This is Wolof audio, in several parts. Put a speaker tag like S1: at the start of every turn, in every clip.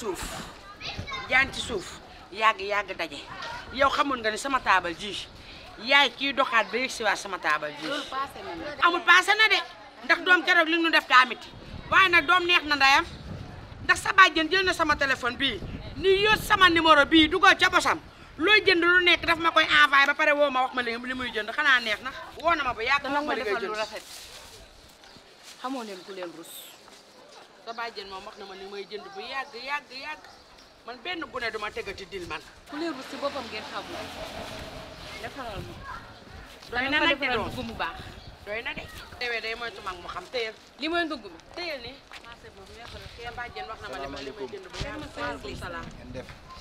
S1: suuf jaan ci suuf yàgg daje yow xamul nga ni sama taabal ji yaay kii doxaat ba yëg si waa sama taabal ji amul passé na de ndax doom keroog li ñu def kaamiti waaye nag doom neex na ndayam ndax sa bàjjen jël na sama téléphone bii ni yóot sama numéro bii dugal ca bosam looy jënd lu nekk daf ma koy envoyé ba pare woo ma wax ma li muy jënd xanaa neex na woo na ma ba yàgg wax ma li ngay jënd lu rafet xamoo leen ku leen rus sa bàjjen moom wax na ma li may jënd bu yàgg man benn gune duma tegati dil man
S2: ku leen rus si boppam ngeen xamul defaral ma
S1: doy na nag de doom
S2: dugg mu baax
S1: doy na de teewee day moytu mag mu xam téyel
S2: li mooy ndugg mi
S1: téyel ni marché boobu neexal sa bàjjen wax na ma li may jënd bu yàgg waaleykum salaam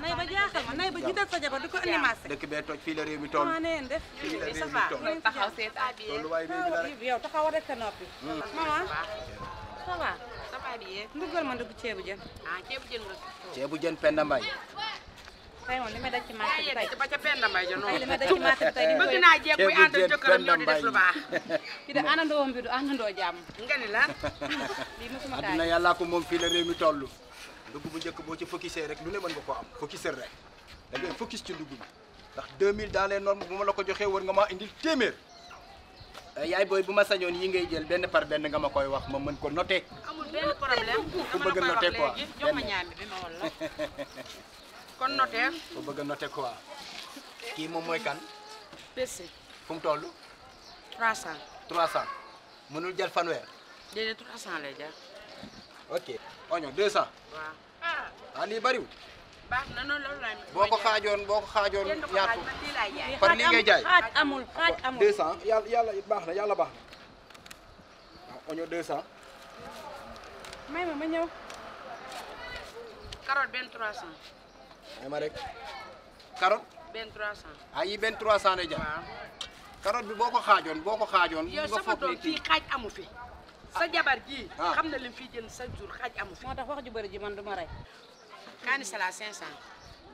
S3: nay ba jaaxal ma nay ba jiital sa jabar di ko andi marché
S4: dëkk bee toj fii la réew mi toll
S3: maa neen def
S4: fii la réew mi toll
S2: taxaw seet
S4: tolluwaay réew mi la rek
S3: yow taxaw rek sa noppi maman ça va
S1: ça va bien
S3: nduggal ma ndugg ceebu jën
S1: ah ceebu jën nga
S4: ceebu jën Penda Mbaye
S3: tey moom li ma daj ci marché bi tey
S1: ba ca Penda Mbaye ja noonu
S3: li ma daj ci marché bi tey di
S1: bëgg naa jeeg buy ànd ak jëkkëram ñoo di def lu baax
S3: ki de àndandoom bi du àndandoo jàmm
S1: nga ni lan
S3: lii mosuma kaa
S4: adduna yàllaa ko moom fii la réew mi toll ndugg bu njëkk boo ci focusé rek lu ne mën nga koo am focusé rek da ngay focus ci ndugg bi ndax 2000 dans les normes bu ma la ko joxee war nga maa indil téeméer yaay booy bu ma sañoon yi ngay jël benn par benn nga ma koy wax ma mën ko noté
S1: amul benn problème
S4: ku bëgg a noté quoi
S1: jox ma ñaami bi ma wala kon noté
S4: ku bëgg a noté quoi kii moom mooy kan
S1: percé
S4: fu mu toll
S1: 300
S4: 300 mënul jël fanweer
S1: déedéet 300 lay jar
S4: ok oignon 200
S1: waaw
S4: ah lii bariwul
S1: baax na noonu loolu laay
S4: boo ko xaajoon
S1: kenn du ko
S4: ñaata
S1: xaaj man lii laay jaay
S4: par lii ngay jaay
S3: xaaj amul
S4: 200 yàlla baax na yàlla baax na waaw oignon 200
S3: may ma ñëw
S1: carotte benn 300
S4: may ma rek carotte
S1: benn 300
S4: ah yi benn 300 lay jar
S1: waaw
S4: carotte bi boo ko xaajoon
S1: yow
S4: nga
S1: sama
S4: foog
S1: doom
S4: ne
S1: fii xaaj amu fi sa jabar ji
S4: ah.
S1: xam na lim fii jënd chaque jour xaaj amu fi
S3: moo tax wax ju bëri ji man du ma rey
S1: kaani salade 500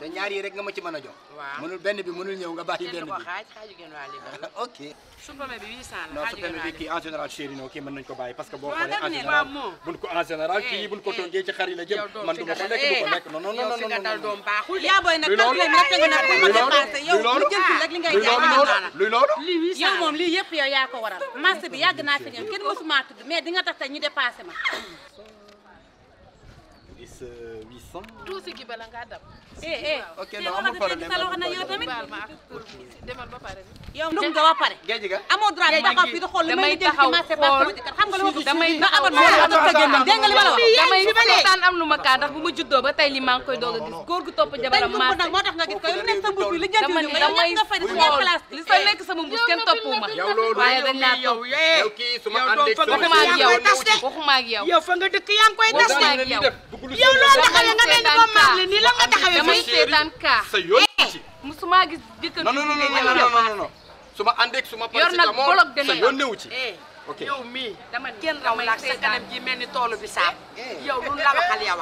S4: te ñaar yi rek nga ma ci mën a jox
S1: waaw
S4: mënul benn bi mënul ñëw nga bàyyi
S1: kenn
S4: benn
S1: du ko
S4: bi
S1: xaaj xaaju genn waa libre
S4: ok
S1: supame bi 800 la
S4: non
S1: xaaju
S4: su
S1: genn
S4: fekkee
S1: waa
S4: bi
S1: libre
S4: kii en général chéri non kii mën nañ ko bàyyi parce que boo
S1: waaw
S4: xoolee en
S1: dëgg ne
S4: général
S1: waaw moom.
S4: buñ ko en général kii buñ ko toggee ci xar yi la jëm
S1: yow doom
S4: man
S1: fi
S4: du ma
S1: nga
S4: ko lekk du ko lekk non non
S1: yow
S4: non
S1: fi nga dal
S4: non
S1: doom baaxul de.
S3: yaa booy nag
S4: luy loolu
S3: calculé nag tegu nag bu ma
S4: luy loolu
S3: dépassé yow
S4: luy loolu
S3: lu jël rek li ngay
S4: luy
S3: jaay
S4: loolu
S1: naa la.
S4: luy loolu
S1: lii 800
S3: yow moom lii yëpp yow yaa ko waral marché bi yàgg naa fi ñëw kenn mësuma tudd mais di nga tax tey ñu dépassé ma
S4: 800
S2: tuuti gi bala ngaa dab
S4: ok non amul problème
S3: sa loxo na yow tamit
S2: baal ma ak pour demal ba pare
S3: yow ndugg nga ba pare
S4: géej ga
S3: amoo droit di taxaw fii di xool lu may jël ci marché ba sama jëkkër xam nga lu ma bëgg
S2: damay
S3: nga amoon ma la tëggee man dégg nga li ma la wax
S2: damay seetaan am lu ma kaa ndax bu ma juddoo ba tey li maa ngi koy doog a gis góor gu topp
S3: dañ
S2: jabaram
S3: ko
S2: marché
S3: nag moo tax nga gis ko lu nekk sa mbuus bi li jënd
S2: dama
S3: ñu
S2: ni
S3: nga
S2: damay
S3: nga fay di
S2: xool
S3: sa place
S2: li sa nekk sama mbuus kenn toppu ma
S4: yow loolu
S2: waaye dañ laa topp
S4: yow kii su ma àndee
S2: waxuma ak yow waxuma ak yow
S1: yow fa nga dëkk yaa ngi koy tas
S2: waxuma
S1: de
S2: ak yow
S1: yow loolu taxawee nga mel ni ko marli nii la nga taxawee
S2: damay
S1: fii
S2: seetaan kaa
S4: sa yoon ci
S2: musuma gis jëkkër
S4: non non non non non su ma àndee su ma
S2: yor nag bolok de
S4: sa yoon newu ci ok
S1: yow mii
S2: dama
S1: kenn raw la ak sa kanam ji mel ni toolu bi saab yow lu la waxal yow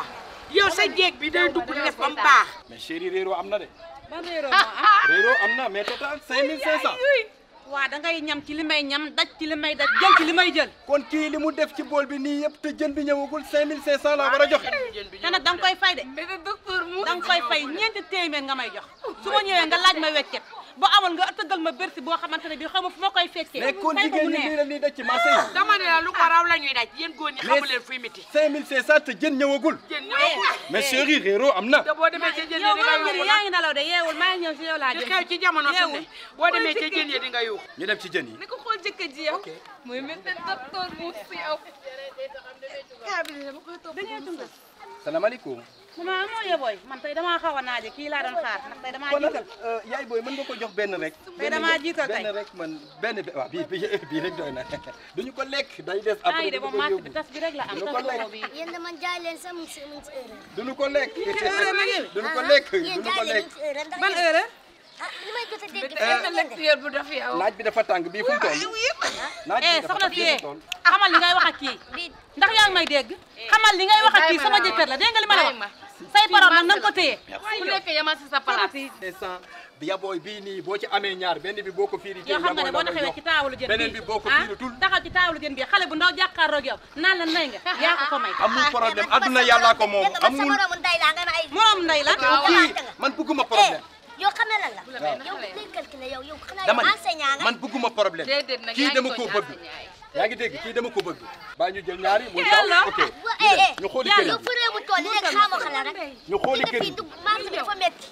S1: yow sa jéeg bi day dugg di def ba mu baax
S4: mais chéri réero am na de
S3: ban réeroo moo am
S4: réero am na mais total 5500
S3: waa da ngay ñam ci li may ñam daj ci li may daj jël ci li may jël
S4: kon kii li mu def ci bool bi nii yëpp te jën bi ñëwagul 5500 la war a joxe
S3: te nag da nga koy fay de
S2: mais docteur mu
S3: da nga koy fay ñeenti téeméer nga may jox su ma ñëwee nga laaj ma weccet boo amul nga tëggal ma bersi boo xamante ne bii xam nga fu ma koy fekkee
S4: mais kon jigéen ñi lii la nii daj ci marché yi
S1: dama ne la lu ko raw la ñuy daj yéen góor ñi xamu leen fuy miti
S4: 5500 te jën ñëwagul
S1: jën ñëwagul
S4: mais chéri réero am na
S1: te boo demee ca jën
S3: yow
S1: yi di nga
S3: maa ngi
S1: yuuxu
S3: yaa ngi nelaw de yeewul maa ngi ñëw si yow laa
S1: di
S3: jëm
S1: xew ci jamono su ne boo demee ca jën yi di nga yuuxu
S4: ñu dem ci jën yi
S2: ni ko xool jëkkër ji yow muy mel ne docteur mu si yow kaa bi dama koy topp
S3: dañuy tunga
S4: salaamaaleykum
S3: maman moo yebooy man tey damaa xaw a naaje kii laa doon xaar ndax tey damaa
S4: kon nag
S3: jiital
S4: yaay booy mën nga ko jox benn rek
S3: tey damaa jiital tey
S4: benn rek man benn bi waaw bii rek doy na duñu ko lekk day des après
S3: ay de moom marché bi tas bi rek la am
S4: duñu ko lekk
S3: bi
S5: yéen dama jaay leen sax mu ngi si erreur.
S4: duñu ko lekk
S3: heure nag yow
S4: duñu ko lekk
S5: yéen
S4: duñu ko
S5: jaay leen
S4: lekk
S5: mu ngi si erreur ndax
S3: ban
S5: yéen-
S3: heure
S5: ah li may jot a dégg
S2: intellectuel bu daf yow
S4: naaj bi dafa tàng bii fu mu toll naaj bi dafa
S3: soxna
S4: tàng
S3: si
S4: bii fu mu toll
S3: xamal li ngay wax ak kii
S5: bii
S3: ndax yaa ngi may dégg xamal li ngay wax ak kii sama jëkkër la dégg nga li ma la wax say parole nag na nga ko téye
S2: ku nekk yamal si sa place
S4: 500 yabooy bii nii boo ci amee ñaar benn bi boo ko fiiri
S3: yow xam nga ne boo taxawee ci taawalu jën
S4: beneen bi boo ko fiiritul
S3: taxaw ci taawalu jën bi xale bu ndaw jàkkaarloog yow naan la nay nga yaa ko ko may
S4: amul problème adduna yàllaa ko moom amul
S5: moromu nday la nga ay
S3: moom nday la
S4: kii man bëgguma problème
S5: yow xam na lan la yow lay calculer yow xanaa
S4: dama
S5: yow enseignant nga
S4: man bëgguma problème kii dama ko bëgg yaa ngi dégg kii dama ko bëgg baa ñu jël ñaari muy taw ok ñu xooli kër
S5: yow fa réew bu toll rek xamoo xala rek
S4: ñu xooli kër
S5: yi marché bi dafa metti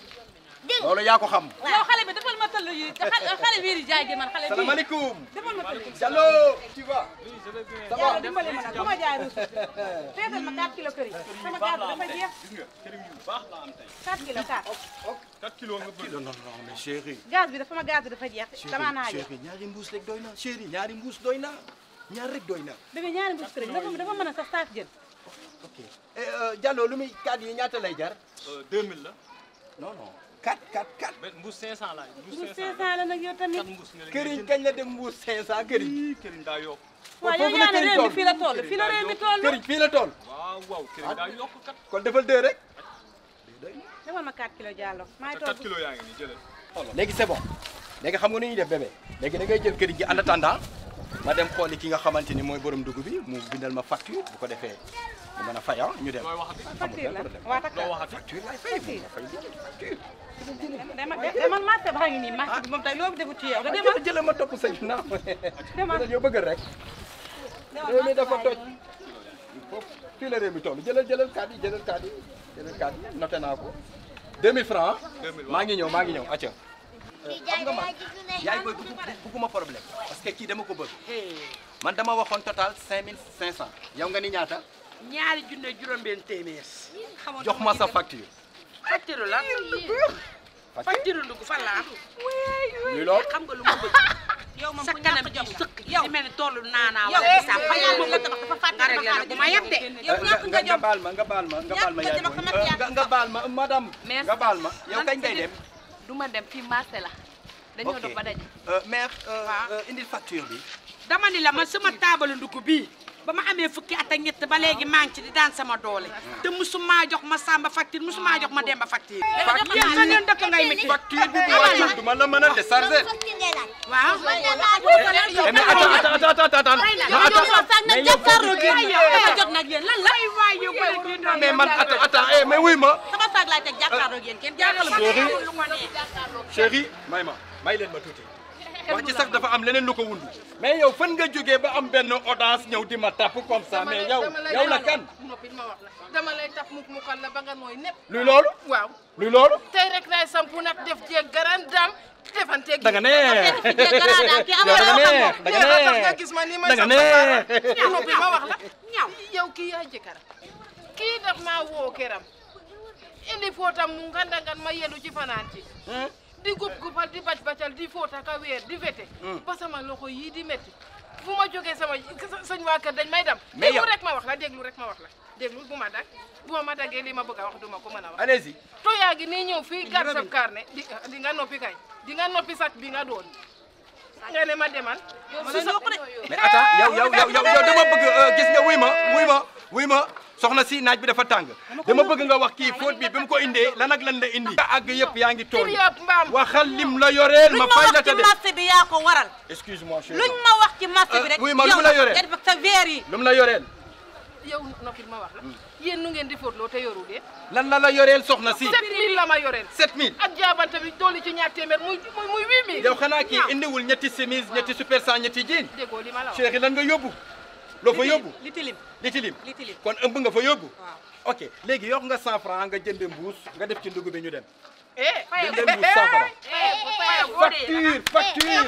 S5: dégg
S4: loolu yaa ko xam
S3: yow xale bi defal ma tëll yi xale bii di jaay gi man xale bi
S4: salaamaaleykum
S3: defal ma tëll
S4: Diallo tu vas ça va
S3: dimbali ma nag bu ma jaay ruus feetal ma 4 kilos kër yi sama gaz dafa jeex 4 kilos
S4: 4 kilos nga bëgg non non mais chérie
S3: gaz bi dafa ma gaz bi dafa jeex dama naa jeex
S4: chérie ñaari mbuus rek doy na chérie ñaari mbuus doy na ñaar rek doy na
S3: bébé ñaari mbuus kër yi dafa mën a sax saaf jën
S4: ok Diallo lu muy 4 yi ñaata lay jar
S6: 2000 la.
S4: non non 4
S6: benn mbuus 500 laay.
S3: mbuus 500 la nag yow tamit
S4: këriñ kañ la dem mbuus 500 këriñ
S6: këriñ daa yokk.
S3: waaw yow yaa ne réew mi fii la toll fii la réew mi toll
S4: këriñ fii la toll
S6: waaw waaw këriñ daa yokk kat.
S4: kon defal 2 rek
S3: defal ma 4 kilos Diallo maa ngi
S6: 4
S3: toll
S6: kilos yaa ngi nii jëlal.
S4: léegi c'est bon léegi xam nga nu ñuy def bébé léegi da ngay jël këriñ gi en attendant ma dem xooli ki nga xamante ni mooy borom dugub bi mu bindal ma facture bu ko defee ñu mën a fay ñu dem
S6: looy waxati.
S3: facture la waa takk
S6: loo waxati.
S4: facture lay fay mu ma fay facture
S3: demal marché baa ngi nii marché bi moom tey loo defu ci yow da demal
S4: jëlal ma topp sa ginnaaw
S3: demal
S4: yow bëgg rek réew mi dafa toj foofu fii la réew mi toll jëlal kaat yi jëlal kaat yi noté naa ko 2000 francs
S6: 2000
S4: maa ngi ñëw acca
S5: xam
S4: nga man yaay booy bëgguma problème parce que kii dama ko bëgg man dama waxoon total 5500 yow nga ni ñaata
S1: ñaari junne juróom-benn téeméer.
S4: jox ma sa facture
S1: facture la. facture ndugg fan la am.
S4: luy lool
S1: xam nga lu ma bëgg.
S3: yow moom
S1: sa
S3: ku
S1: kanam
S3: ñàkk
S1: bi
S3: jom nga
S1: sëkk
S3: yow
S1: di mel ni toolu naanaa
S3: yow
S1: wala bisaab
S3: yow
S1: fa yaa ma
S3: la
S1: bëgg.
S3: dafa fàtte
S1: nga réglé nag bu ma yeb de.
S3: yow ñàkk nga jom
S4: nga baal ma yaay booy nga baal ma madame nga baal ma yow kañ ngay dem
S2: du ma dem fii marché la dañoo dox ba daje
S4: mère indil facture bi
S1: dama ni la man sama taabalu ndugg bii ba ma amee fukki at ak ñett ba léegi maa ngi ci di daan sama doole te musuma jox ma Samba facture musuma jox ma Demba facture. yéen fa ngeen dëkk ngay métti.
S4: facture bi bu wàccul du ma la mën a décharger
S1: waaw.
S3: jot nag yéen lan la
S4: mais man attends mais wuy ma
S3: sama saag laay teg jàkkaarloo yéen kenn jàkkaarloo
S4: chérie may leen ma tuuti wax ci sax dafa am leneen lu ko wundu mais yow fan nga jógee ba am benn audace ñëw di ma tapp comme ça mais yow la kan
S2: noppi ma wax la dama lay tax mu kan la ba nga nooy nepp
S4: luy loolu
S2: waaw
S4: luy loolu
S2: tey rek lay sampu nag def jeeg garan dam defanteeg
S4: da nga neex
S2: nga gis ma ni may
S4: da nga neex
S2: noppi ma wax la ñaw yow kii yaa jëkkëram kii daf maa woo këram indi footam mu ngandangan ma yelu ci fanaan ci di gub-gubal di bac-bacal di foota ka weer di vete ba sama loxo yii di métti fu ma jógee sama sañ waa kër dañ may dem déglu rek ma wax la déglu rek ma wax la déglu bu ma dag bu ma daggee li ma bëgg a wax duma ko mën a wax
S4: allez-y
S2: to yaa ngi nii ñëw fii gar sab carnet di nga noppi kay di nga noppi sac bi nga doon nga ne ma demal
S4: mais attends yow dama bëgg gis nga wuy ma soxna si naaj bi dafa tàng dama bëgg nga wax kii faute bi mu ko indee lan ak lan la indi nga àgg yëpp yaa ngi tool waxal lim la yoreel ma fay la te de
S3: marché bi yaa ko waral
S4: excuse-moi chérie
S3: luñ ma wax ci marché bi rek
S4: wuy ma lu mu la yoreel
S3: yow sa verre yi
S4: lu mu la yoreel
S2: yow noppi ma wax la yéen nu ngeen di fóotloo te yoru de
S4: lan la yoreel soxna si
S2: 7000 la ma yoreel
S4: 7000
S2: ak jaabante bi dooli ci ñaar téeméer muy 8000
S4: yow xanaa kii indiwul ñetti chemise ñetti super sang ñetti jean
S2: déggoo li ma la wax
S4: chérie lan nga yóbbu loo fa yóbbu
S3: li tilim
S4: li tilim kon ëmb nga fa yóbbu ok léegi yox nga 100 francs nga jënd mbuus nga def ci ndugg bi ñu dem jënd mbuus 100 francs facture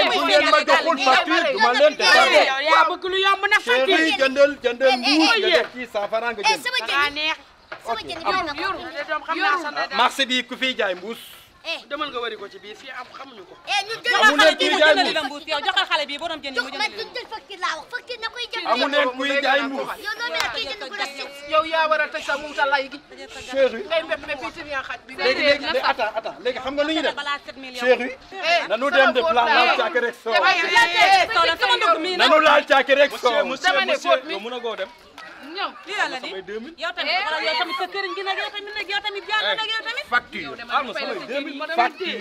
S4: bu ngeen ma joxul facture du ma leen décharger
S1: yaa bëgg lu yomb na facture
S4: chérie jëndal mbuus nga def ci 100 francs nga jënd
S5: sama jënd
S4: marché bi ku fiy jaay mbuus
S1: demal nga wari ko ci biir fii am xamuñu ko.
S4: amu leen kuy jaay mbuus
S3: la mbuus yow joxal xale bi borom jënd mu
S5: man du jël facture laa wax facture na koy jël
S4: amu leen kuy jaay mbuus
S5: yow doo mel kii jënd ko la
S2: yow yaa war a tëj sa muuta lay gi
S4: chérie
S2: ngay mbépp mbépp yi tënk yaa xaj bi
S4: léegi attends léegi xam nga lu ñuy def
S3: balaa 7000 yow
S4: chérie nanu dem de plan laal caaki rek soo
S3: sama ndugg mi
S4: nanu laal caaki rek soo
S2: dama ne fóot mi
S6: yow mën a goo dem
S2: ñëw
S3: lii la la ni
S6: samay 2000.
S3: yow tamit wala yow tamit sa këriñ gi nag yow tamit jaar na nag yow tamit
S4: facture
S6: alma samay 2000 ma dem
S4: facture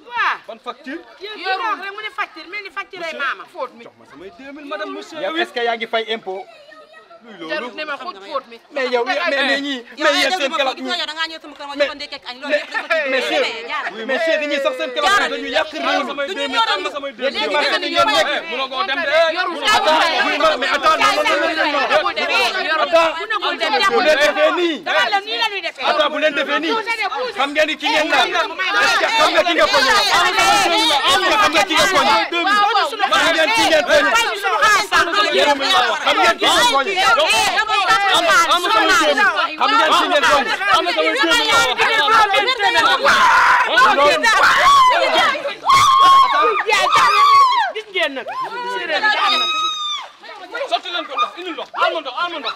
S1: waaw
S6: ban facture.
S1: yow rek mu ne facture mel ni facture ay maama
S2: fóot mi
S6: jox ma samay 2000 madame monsieur.
S4: yow est-ce que yaa ngi fay impôt
S6: luy
S2: jarut
S6: loolu.
S2: ne ma fóot mi
S4: mais yow mais ñii
S3: yow
S4: mais yéen seen
S3: ma
S4: kalaf
S3: gis nga yow da ngaa ñëw sama kër ma jox ko ndekki ak añ loolu yëpp dafa ci
S4: mais
S3: biir
S4: Cheikh
S3: jaar
S4: mais Cheikh ñii sax seen kalaf dañu yàq réew mi
S6: samay
S3: du
S6: 2000
S3: ñu ñëw
S6: am na samay 2000.
S4: léegi marché bi ñoom ñëpp
S6: munoo koo dem de.
S4: mais attends bu leen defee nii
S1: dama la nii la ñuy defee
S4: attends bu leen defee nii xam ngeen ni ki ngeen naan est-ce que xam nga ki nga poñe xam nga ki nga poñe xam ngeen ki ngeen poñe xam ngeen ki ngeen poñe
S6: am na samay 2000.
S4: xam ngeen ki ngeen poñe
S6: am na samay 2000.
S1: gis ngeen nag séeréer bi am na
S6: sotti leen ko ndox indil ndox. am na ndox.